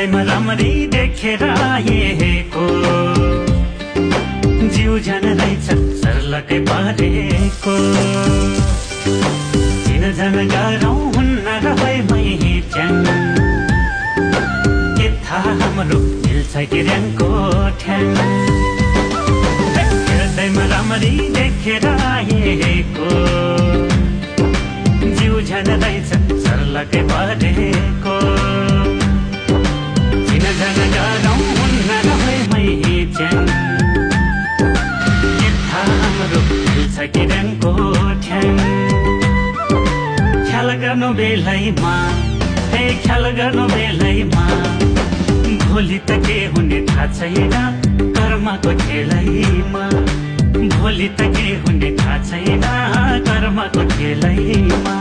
हृदयमा राम्ररी देखेर आएको जिउ झन रहेछ सर्लकै परेको चिनजान गरौँ हुन्न रहैमै च्याङ के थाहा हाम्रो मिल्छ कि र्याङको ठ्याङ हृदयमा राम्ररी देखेर आएको जिउ झन रहेछ सर्लकै परेको चिनजान गरौँ हुन्न रहैमै च्याङ के थाहा हाम्रो मिल्छ कि र्याङको ठ्याङ ख्याल गर्नु बेलैमा ख्याल गर्नु बेलैमा भोलि त के हुने थाहा छैन कर्मको खेलैमा भोलि त के हुने थाहा छैन कर्मको खेलैमा